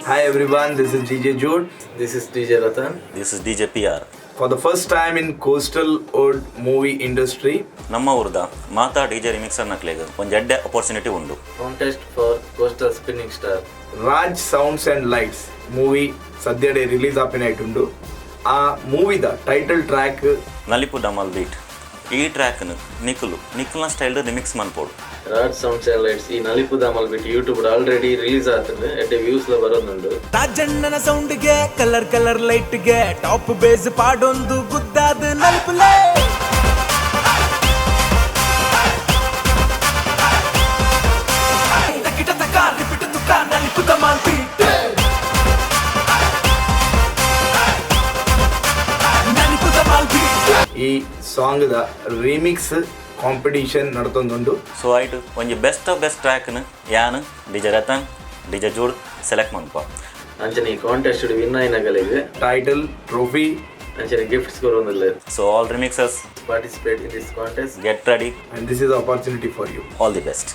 Hi everyone, this is DJ Jude. This is DJ Ratan. This is DJ PR. For the first time in coastal wood movie industry, ನಮ್ಮ ಊರ್ದ ಮಾತಾ DJ ರಿಮಿಕ್ಸರ್ ನಕ್ಲೆಗ್ ಒಂಜಿ ಎಡ್ಡೆ opportunity ಉಂಡು. Contest for Coastal Spinning Star. Raj Sounds and Lights movie ಸದ್ಯಡೆ release ಆಪಿನ ಉಂಡು. ಆ ಮೂವಿದ title track ನಲಿಪು ಡಮಲ್ beet, ಈ ಟ್ರ್ಯಾಕ್ನ್ ನಿಕುಲು ನಿಕುಲ್ನ ಸ್ಟೈಲ್ ರಿಮಿಕ್ಸ್ ಮನ್ಪೋಡು. ರಾಜ್ ಸೌಂಡ್ಸ್ ಅಂಡ್ ಲೈಟ್ಸ್ ಈ ನಲಿಪು ದಾಮಲ್ ಬಿಟ್ ಯೂಟ್ಯೂಬ್ ಆಲ್ರೆಡಿ ರಿಲೀಸ್ ಆತಂದು, ಎಡ್ಡೆ ವ್ಯೂಸ್ ಲ ಬರೋದುಂಡು. ರಾಜಣ್ಣನ ಸೌಂಡ್ಗೆ, ಕಲರ್ ಕಲರ್ ಲೈಟ್ಗೆ, ಟಾಪ್ ಬೇಸ್ ಪಾಡೊಂದು ಗುದ್ದಾದ ನಲ್ಪುಲೇ. ತಕಿಟ ತಕ repeat ತುಕ ನಲಿಪು Damhal beet, ನಲಿಪು Damhal beet. ಈ ಸಾಂಗ್ದ ರೀಮಿಕ್ಸ್ ಕಾಂಪಿಟಿಷನ್ ನಡತೊಂದುಂಡು. ಸೊ ಐಟ್ ಒಂಜಿ ಬೆಸ್ಟ್ ಆಫ್ ಬೆಸ್ಟ್ ಟ್ರ್ಯಾಕ್ನ್ ಯಾನ್, DJ Ratan, DJ Jude select ಮನ್ಪ. ಅಂಚನೆ ಈ ಕಾಂಟೆಸ್ಟ್ ವಿನ್ ಆಯಿನಗಲಿಗೆ ಟೈಟಲ್, ಟ್ರೋಫಿ ಅಂಚನೆ ಗಿಫ್ಟ್ಸ್ ಕೊರೊಂದುಲ್ಲೆರ್. So all remixers participate in this contest. Get ready. And this is opportunity for you. All the best.